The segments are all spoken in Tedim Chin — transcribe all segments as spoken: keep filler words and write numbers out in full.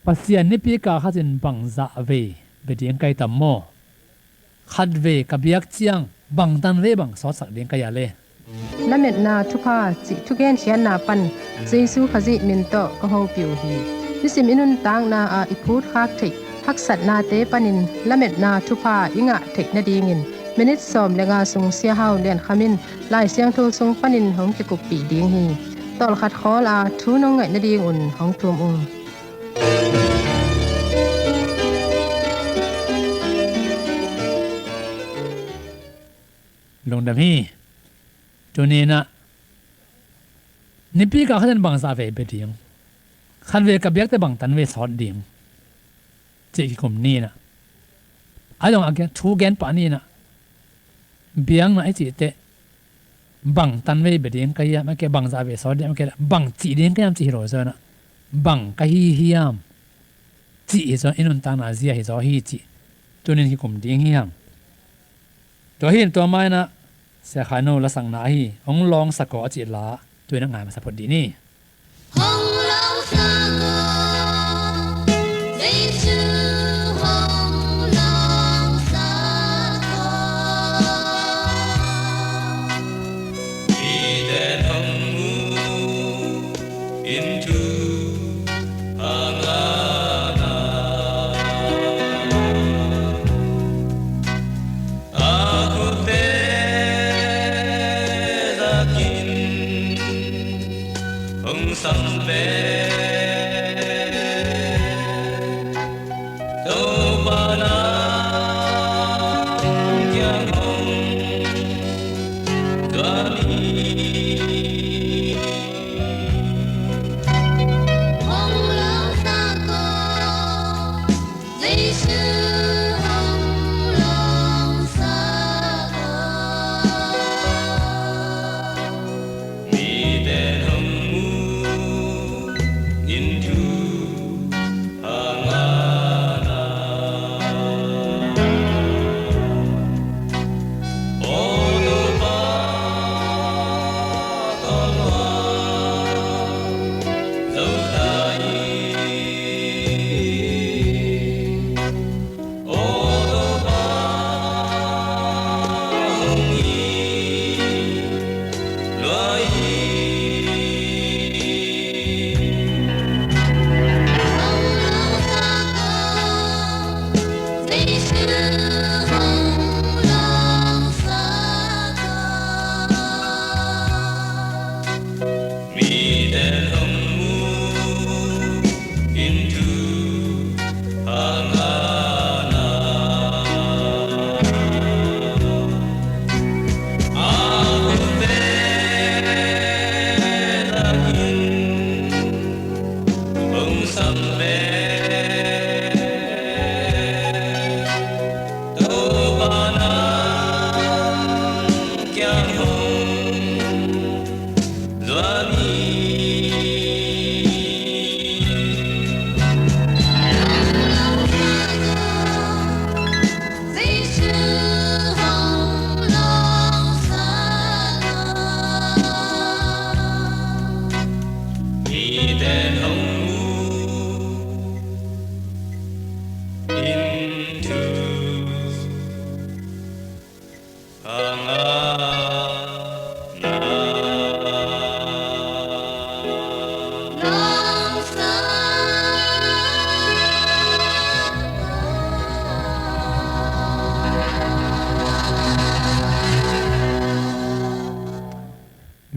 Pasian nipi kal khatin bangzah vei bia ding ka hi tam maw? Khatvei ka biak ciang bangtan vei bang sawtsak ding ka hi a le? Lametna thupha cih thugenkhiatna pan Jesu Khazih min tawh ka hopih uh hi. Nisim i nuntakna ah i phutkhak theih haksatnate panin lametna thupha i ngah theih nadingin minit sawm le nga sung Sia Hau Lian Kham in Lai Siangtho sung panin hong kikuppih ding hi. Tawlkhat khawl a thu nong ngaih nadingun hong thum ung. Lungdam hi. Tuni-in ah nipi kal khatin bangzah vei bia ding, khatvei ka biakte bangtan vei sawt ding cih kikum ni-in ah, a dong a gen, thu gen pah ni-in ah, biakna i cih teh bangtan vei bia ding ka hiam, a ke bangzah vei sawt ding, a ke bang cih ding ka hiam cih hi lo zaw-in ah, bang ka hi hiam cih hi zaw, i nuntakna zia hi zaw hi cih tuni-in kikum ding hi hang. Tua hi in tua ma-in ah Sia Khai No lasakna ahi Hong Lawngsak Aw a cih la tuni-in ah ngai masa phot dih ni. Hong lawngsak aw, Jesu hong lawngsak aw. Miten hong mu in thu a ngahna, a khutte zakin hong sam pen Topa nang kiang hong tua ni. Hong lawngsak aw, Jesu hong lawngsak aw. Miten hong mu in thu a ngahna, aw Topa, tawlnga zo ta in. Miten hong mu in thu a ngahna, a khutte zakin hong sam pen Topa nang kiang hong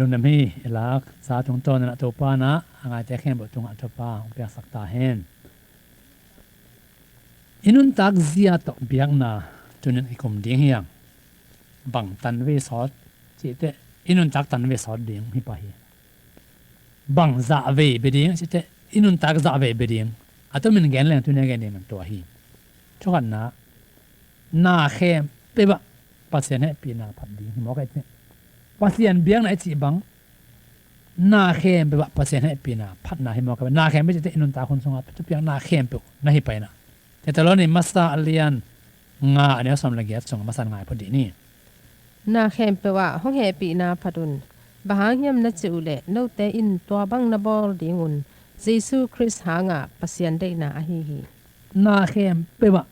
Lungdam hi. I lak sa tungtawn in ah Topa in ah a ngaite khempeuh tungah thupha hong piaksak ta hen. I nuntak zia tawh biakna tuni-in i kum ding hi hang. Bang tanvei sawt cih teh i nuntak tanvei sawt ding hi pah hi. Bang zahvei bia ding cih teh i nuntak zahvei bia ding. A tomin gen leng tuni-a gen ding man tua hi. Thukhatna, na khempeuh ah Pasian hehpihna phat ding hi mawk a, i cih. Pasian biakna i cih bang na khempeuh ah Pasian hehpihna phatna hi mawk a, na khempeuh cih teh i nuntak hun sungah thupiakna khempeuh na hi pah in ah. Thesalonika masa a lian nga a neu sawm le giat sung a masa ngai phot dih ni. Na khempeuh ah hong hehpihna phat un. Bang hang hiam na cih uh leh note in tua bang na bawl ding un. Jesu Khrist hangah Pasian deihna ahi hi. Na khempeuh ah,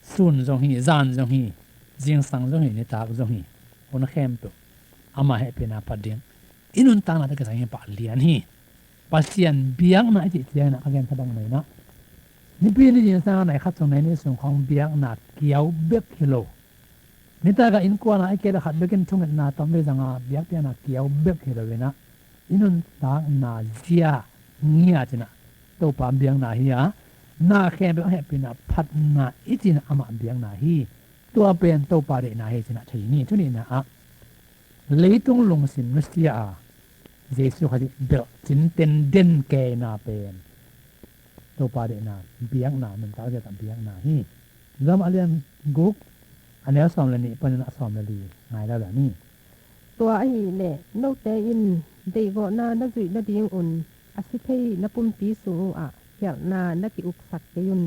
sun zong hi, zan zong hi, zingsang zong hi, nitak zong hi, hun khempeuh ama hehpihna phat ding i nuntakna tawh kisai hi pah lian hi. Pasian biakna i cih ciangin ah ka gen kha bang mah in ah, nipi ni zingsang a nai khat sung nai nih sung khawng biakna kiau bek hi lo. Nitak a innkuan a i kei le khat bekin thungetna tam ve zang a biakpiakna kiau bek hi lo in ah, i nuntakna zia ngiat in ah Topa biakna hi a, na khempeuh a hehpihna phatna i cih in ah amah biakna hi. Tua pen Topa deihna hi cih in ah thei ni. Thu nihna ah, leitung lungsim nusia a Jesu Khazih belh cintenden keina pen Topa deihna biakna, nuntak zia tawh biakna hi. Rom a lian guk, a neu sawm le nih panin a sawm le li ngai lo le ni. Tua ahih leh note in deihgawhna na zuih nadingun a si thei na pumpi sung uh ah khialhna na ki-uksak kei un.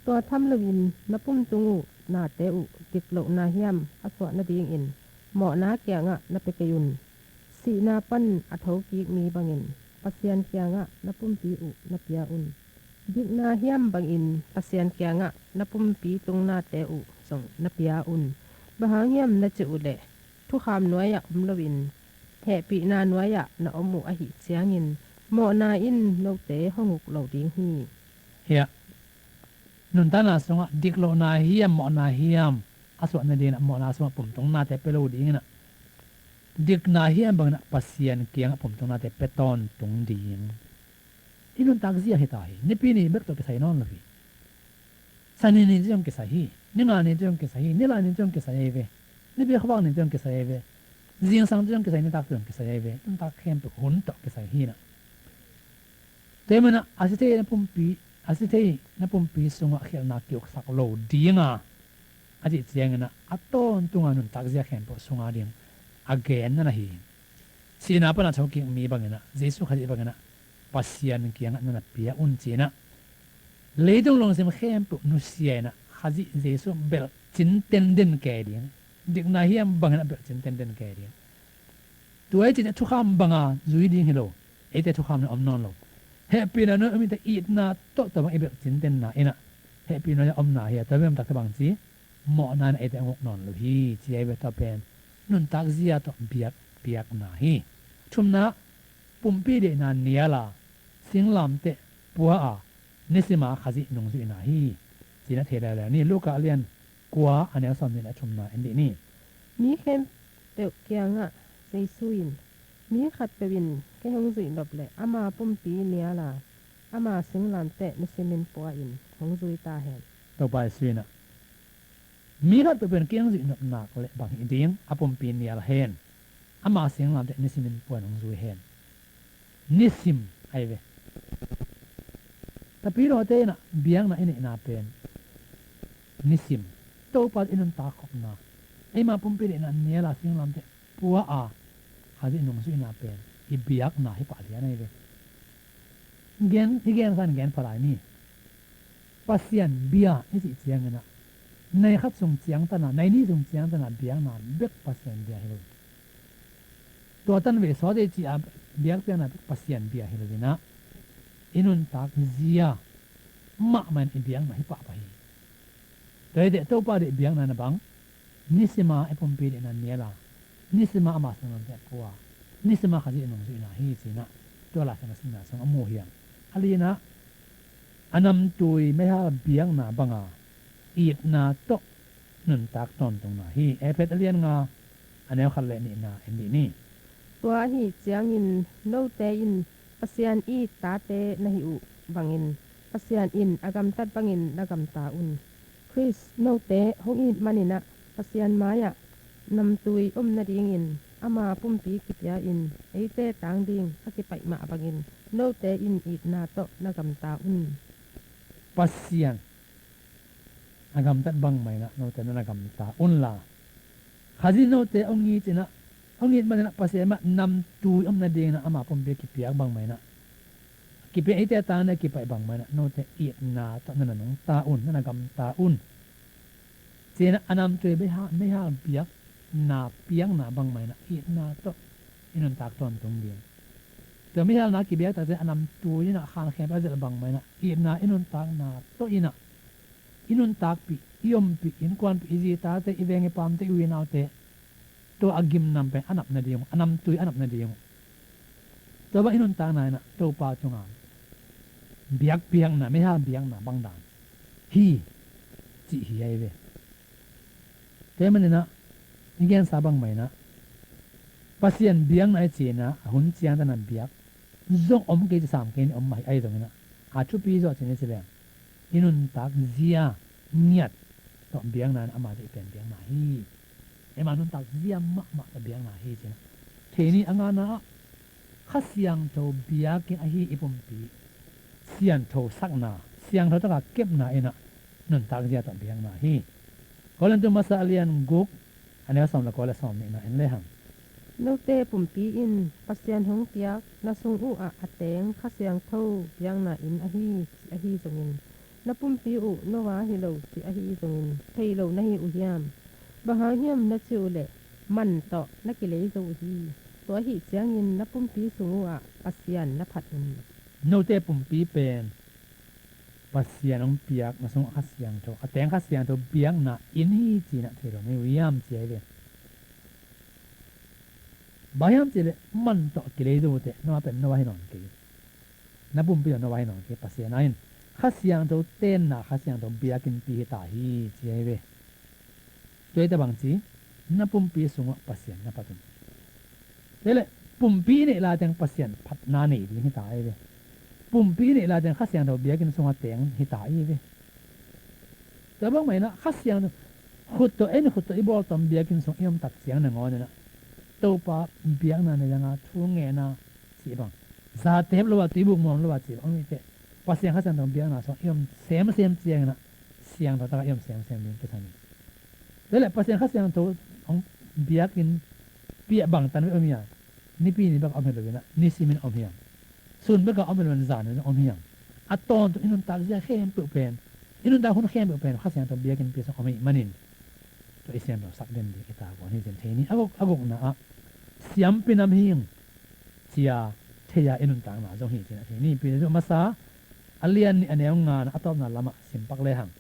Tua tham loin na pum tung uh nate uh diklohna hiam a suah nadingin mawhna kiangah na pia kei un. Sihna pan a thokik mi bangin Pasian kiangah na pumpi uh na pia un. Dikna hiam bangin Pasian kiangah na pumpi tung nate uh zong na pia un. Bang hang hiam na cih uh leh, thukham nuai-ah om loin hehpihna nuai-ah na om uh ahih ciangin mawhna in note hong uk lo ding hi. Hiah nuntakna sungah diklohna hiam mawhna hiam a suah nadingin ah mawhna sungah pumtung nate pia lo dingin ah, dikna hiam bangin ah Pasian kiangah pumtung nate pia tawntung ding i nuntak zia hi ta hi. Nipi ni bek tawh kisai nawn lo hi. Sani ni zong kisai hi. Ni nga ni zong kisai hi. Ni lai ni zong kisai hi ve. Nipi khuavak ni zong kisai hi ve. Zingsang zong kisai, nitak zong kisai hi ve. Nuntak khempeuh hun tawh kisai hi na. Tua hi manin ah a si thei na pumpi, a si thei na pumpi sungah khialhna ki-uksak lo ding a, a cih ciangin ah a tawntung a nuntak zia khempeuh sung a ding a genna na hi. Sihna pan a thokik mi bangin ah, Jesu Khazih bangin ah Pasian kiangah na na pia un ci-in ah, leitung lungsim khempeuh nusia in ah Khazih Jesu belh cintenden kei ding. Dikna hiam bangin ah belh cintenden kei ding. Tua hi ci-in ah thukham banga zui ding hi lo. Eite thukham na om nawn lo. Hehpihna nuai-ah om, eite itna tawh tua bang i belh cintenna in ah hehpihna nuai-ah omna hi a, tua bang takte bang ci, mawhna in ah eite hong uk nawn lo hi ci a hi ve. Tua pen nuntak zia tawh biak, biakna hi. Thumna, pumpi deihna nial a, singlamteh pua a, nisima Khazih nungzuihna hi ci-in ah thei lele ni. Luka a lian kua, a neu sawmnih le thumna en dih ni. Mi khempeuh kiangah Jesu in, mi khatpeuh in kei hong zuih nop leh ama pumpi nial a, ama singlamteh nisimin pua in hong zui ta hen. Topa Jesu in ah, mi khatpeuh in kei hong zuih nop nak leh bang hih ding, a pumpi nial hen, ama singlamteh nisimin pua in hong zui hen. Nisim ahi ve. Tapilawte in ah biakna i neihna pen nisim, Topa i nuntak khopna, eima pumpi deihna nial a, singlamteh pua a, Khazih nungzuihna pen i biakna hi pah lian ahi ve. Gen, i gen khan gen pha lai ni. Pasian bia i cih ciangin ah, nai khat sung ciangtan a, nai nih sung ciangtan a biakna bek Pasian bia hi lo. Tua tan ve sawt ei ci a biakpiakna bek Pasian bia hi lo in ah, i nuntak zia mahmah in i biakna hi pahpah hi. Tua hi teh Topa deih biakna na bang, nisima i pumpi deihna nial a, nisima ama singlamteh pua, nisima Khazih nungzuihna hi ci-in ah tua Lai Siangtho simna sung a mu hi hang. A lina, a namtui meihal biakna banga itna tawh nuntak tawntungna hi. Efesa a lian nga, a neu khat le nihna en dih ni. Tua ahi ciangin note in Pasian i tate na hih uh bangin, Pasian in a gamtat bangin na gamta un. Khrist note hong it manin ah Pasian mai-ah namtui om nadingin ama pumpi kipia in eite tang ding a kipaih mah bangin note in itna tawh na gamta un. Pasian a gamtat bang mah in ah note na na gamta un la, Khazih note hong it in ah, hong it manin ah Pasian mah namtui om nadingin ah ama pumpi kipiak bang mah in ah, kipia eite tang ding a kipaih bang mah in ah note itna tawh na na nungta un, na na gamta un. Ci-in ah a namtui meihal, meihal biakna piakna bang mah in ah itna tawh i nuntak tawntung ding. Tua mihelna kibiak takte a namtui in ah khan khempeuh a zelh bang mah in ah, itna i nuntakna tawh in ah, i nuntakpih, i ompih, innkuanpih, i zitate, i veng i pamte, i u i naute, tua a gimnam pen a napna ding uh, a namtui a napna ding uh. Tua bang i nuntakna in ah Topa tungah biakpiakna, meihal biakna bang dan hi, cih hi ahi ve. Tua ahih manin ah i gensa bang mah in ah Pasian biakna i cih in ah a hun ciangtan a biak zong om kei ci, sam kei ni, om mah hi. Ahi zongin ah a thupi zawh cih in i ci leng, i nuntak zia ngiat tawh biakna in ah ama deih pen biakna hi. Eima nuntak zia mahmah tawh biakna hi ci in ah thei ni. A ngana ah Kha Siangtho biakinn ahi i pumpi siangthosakna, siangtho taka kepna in ah nuntak zia tawh biakna hi. Korintu masa a lian guk, a neu sawm le kua le sawm nihna en lehang. Note pumpi in Pasian hong piak na sung uh ah a teng Kha Siangtho biakna inn ahi, cih ahi zongin, na pumpi uh no a hi lo cih ahi zongin thei lo na hi uh hiam? Bang hang hiam na cih uh leh man tawh na kilei zo uh hi. Tua ahih ciangin na pumpi sung uh ah Pasian na phat un. Note pumpi pen Pasian hong piak, na sung ah Kha Siangtho, a teng Kha Siangtho biakna inn hi cih in ah thei lo na hi uh hiam, ci ahi ve. Bang hiam cih leh man tawh kilei zo uh teh, no a pen no a hi nawn kei. Na pumpi tawh no a hi nawn kei. Pasian in Kha Siangtho tenna, Kha Siangtho biakinnpi hi ta hi, ci ahi ve. Tua hi ta bang ci, na pumpi sungah Pasian na phat un. Tua leh pumpi i neih lai teng Pasian phatna nei ding hi ta ahi ve. Pumpi i neih lai teng Kha Siangtho biakinn sungah teng hi ta ahi ve. Tua bang mah in ah Kha Siangtho khut tawh, en khut tawh i bawltom biakinn sung i om tak ciang nangawn in ah Topa biakna nei ding a, thu ngen a, cih bang, za tep lo a, tuibuk muam lo a cih bang om hi teh, Pasian Kha Siangtho biakna sung i om semsem ciangin ah siangtho takah i om semsem ding kisam hi. Tua leh Pasian Kha Siangtho hong biakinnpi ah bang tan bek om hiam? Nipi ni bek a om hi lo in ah, nisimin om hiam? Sun bek a om hi lo in, zanin om hiam? A tawntung i nuntak zia khempeuh pen, i nuntak hun khempeuh pen Kha Siangtho biakinnpi sung om ahih manin tua i siangthosak den ding i tavuan hi cih thei ni. A guk, a gukna ah siampi nam hing ci-a thei-a i nuntakna zong hi cih in ah thei ni. Peter masa a lian nih, a neu ngana, a tawpna lamah sim pak lehang.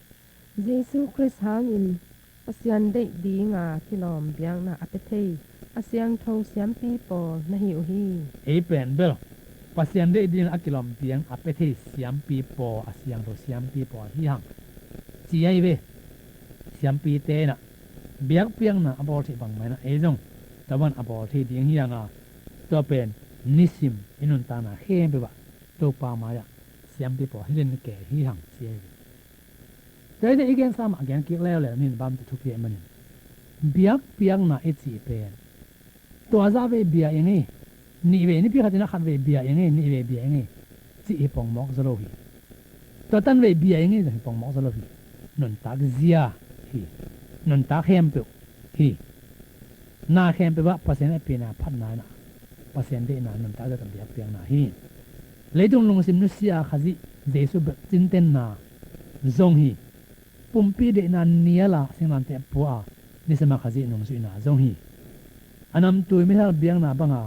Jesu Khrist hangin Pasian deih dinga kilawm biakna a pia thei a siangtho siampi pawl na hi uh hi. Ei pen bel Pasian deih dinga a kilawm biakna a pia thei siampi pawl, a siangtho siampi pawl hi hang, ci ahi ve. Siampite in ah biakpiakna a bawl theih bang mah in ah ei zong tua bang a bawl thei ding hi hang a, tua pen nisim i nuntakna khempeuh ah Topa mai-ah siampi pawl hilhin kei hi hang, ci ahi ve. Tua hi teh i gensa mah gen kik leuleu ni, bang hang hiam cih leh thupi ahih manin biakpiakna i cih pen tua zah vei bia ing ei, nih vei, nipi khat in ah khat vei bia ing ei, nih vei bia ing ei cih hi pongmawk zaw lo hi. Tua tan vei bia ing ei zong hi pongmawk zaw lo hi. Nuntak zia hi. Nuntak khempeuh hi. Na khempeuh ah Pasian hehpihna phatna in ah Pasian deihna nuntak zia tawh biakpiakna hi. Leitung lungsim nusia Khazih Jesu bek cintenna zong hi. Pumpi deihna nial a singlamteh pua a, nisima Khazih nungzuihna zong hi. A namtui mihal biakna banga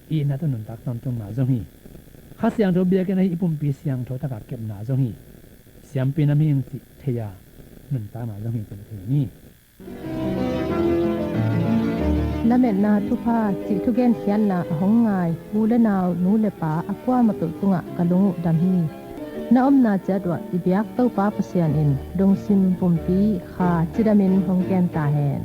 itna tawh nuntak tawntungna zong hi. Kha Siangtho biakinn ahi i pumpi siangtho taka kepna zong hi. Siampi nam hing cih thei-a nuntakna zong hi cih thei ni. Lametna thupha cih thugenkhiatna a hong ngai u le nau, nu le pa a kuamah peuh tungah ka lung uh dam hi. Na omna ciat uah i biak Topa Pasian in lungsim pumpi kha cidamin hong kem ta hen.